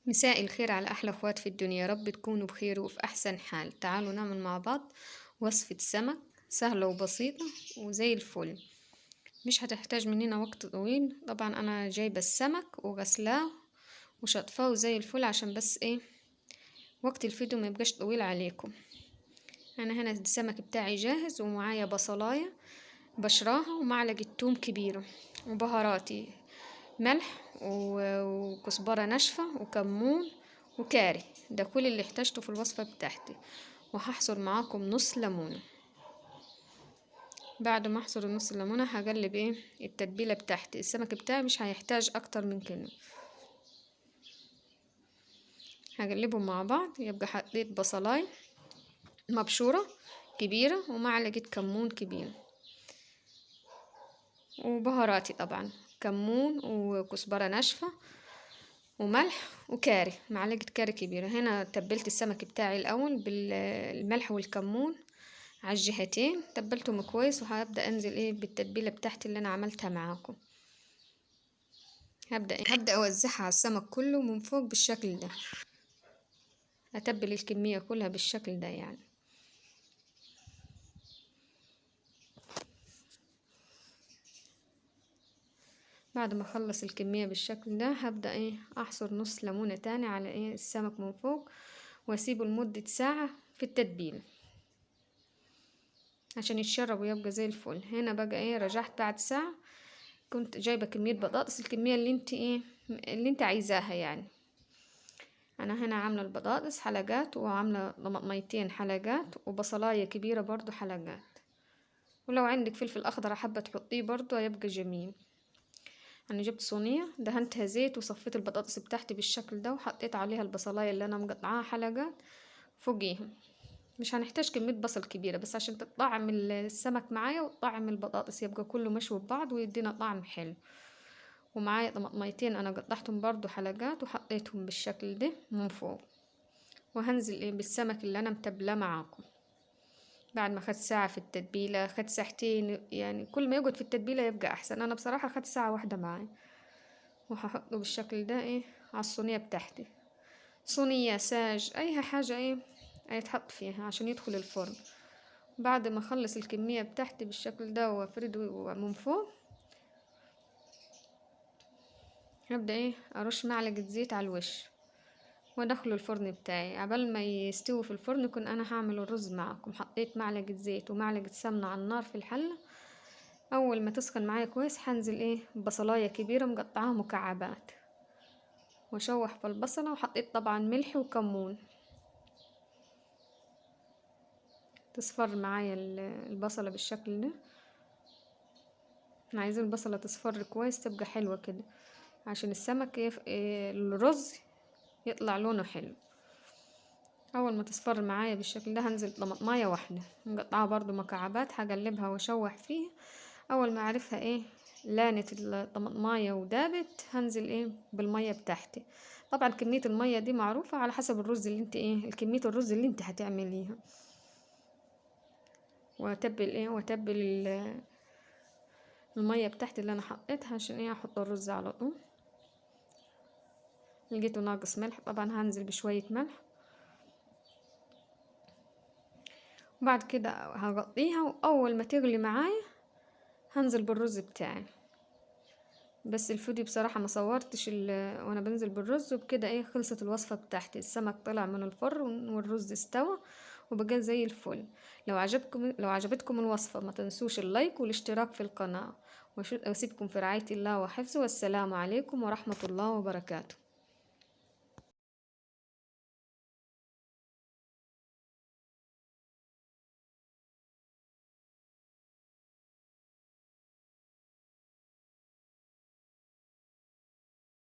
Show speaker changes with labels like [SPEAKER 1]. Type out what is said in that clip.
[SPEAKER 1] مساء الخير على أحلى أخوات في الدنيا، رب تكونوا بخير وفي أحسن حال. تعالوا نعمل مع بعض وصفة سمك سهلة وبسيطة وزي الفل، مش هتحتاج مننا وقت طويل. طبعا أنا جايبة السمك وغسلاه وشطفاه زي الفل عشان بس إيه وقت الفيديو ما يبقاش طويل عليكم. أنا هنا السمك بتاعي جاهز، ومعايا بصلاية بشراها ومعلقة توم كبيرة وبهاراتي ملح وكزبرة ناشفة وكمون وكاري. ده كل اللي احتاجته في الوصفة بتاعتي. وهحصر معاكم نص ليمونة. بعد ما احصر النص ليمونة هقلب ايه التتبيلة بتاعتي. السمك بتاعي مش هيحتاج اكتر من كده، هقلبهم مع بعض. يبقى حطيت بصلاية مبشورة كبيرة ومعلقة كمون كبيرة وبهاراتي طبعا كمون وكزبرة ناشفة وملح وكاري، معلقة كاري كبيرة. هنا تبلت السمك بتاعي الأول بالملح والكمون على الجهتين، تبلتهم كويس. وهبدأ أنزل إيه بالتتبيلة بتاعتي اللي أنا عملتها معاكم. هبدأ أوزعها على السمك كله من فوق بالشكل ده، أتبل الكمية كلها بالشكل ده يعني. بعد ما اخلص الكمية بالشكل ده هبدأ ايه احصر نص ليمونة تاني على ايه السمك من فوق، واسيبه لمدة ساعة في التتبيل عشان يتشرب ويبقى زي الفل. هنا بقى ايه رجعت بعد ساعة، كنت جايبة كمية بطاطس، الكمية اللي انت ايه اللي انت عايزاها يعني. انا هنا عاملة البطاطس حلقات، وعاملة طماطميتين حلقات، وبصلاية كبيرة برضو حلقات، ولو عندك فلفل اخضر حابة تحطيه برضو هيبقى جميل. انا جبت صينيه دهنتها زيت وصفيت البطاطس بتاعتي بالشكل ده، وحطيت عليها البصلايه اللي انا مقطعاها حلقات فوقيها. مش هنحتاج كميه بصل كبيره، بس عشان تطعم السمك معايا وتطعم البطاطس يبقى كله مشوي ببعض ويدينا طعم حلو. ومعايا طماطميتين انا قطعتهم برضو حلقات وحطيتهم بالشكل ده من فوق. وهنزل ايه بالسمك اللي انا متبلاه معاكم. بعد ما خد ساعة في التتبيلة، خد ساعتين يعني، كل ما يقعد في التتبيلة يبقى أحسن. أنا بصراحة خد ساعة واحدة معايا. وهحطه بالشكل ده إيه على الصينية بتاعتي، صينية ساج أي حاجة إيه هيتحط فيها عشان يدخل الفرن. بعد ما أخلص الكمية بتاعتي بالشكل ده وأفرده من فوق، هبدأ إيه أرش معلقة زيت على الوش وادخله الفرن بتاعي. عبال ما يستوي في الفرن كنت انا هعمل الرز معاكم. حطيت معلقه زيت ومعلقه سمنه على النار في الحله. اول ما تسخن معايا كويس هنزل ايه بصلايه كبيره مقطعاها مكعبات واشوح في البصله، وحطيت طبعا ملح وكمون. تصفر معايا البصله بالشكل ده. احنا عايزين البصله تصفر كويس تبقى حلوه كده عشان السمك الرز يطلع لونه حلو. اول ما تصفر معايا بالشكل ده هنزل طماطمايه واحده مقطعه برضو مكعبات، هقلبها واشوح فيها. اول ما اعرفها ايه لانت الطماطمايه ودابت هنزل ايه بالميه بتاعتي. طبعا كميه الميه دي معروفه على حسب الرز اللي انت ايه الكميه الرز اللي انت هتعمليها. واتبل ايه واتبل الميه بتاعتي اللي انا حطيتها عشان ايه احط الرز على طول. لقيته ناقص ملح طبعا هنزل بشوية ملح. وبعد كده هغطيها، واول ما تغلي معايا هنزل بالرز بتاعي. بس الفيديو بصراحة ما صورتش وانا بنزل بالرز. وبكده ايه خلصت الوصفة بتاعتي. السمك طلع من الفرن والرز استوى وبقى زي الفل. لو عجبتكم الوصفة ما تنسوش اللايك والاشتراك في القناة، واسيبكم في رعاية الله وحفظه، والسلام عليكم ورحمة الله وبركاته.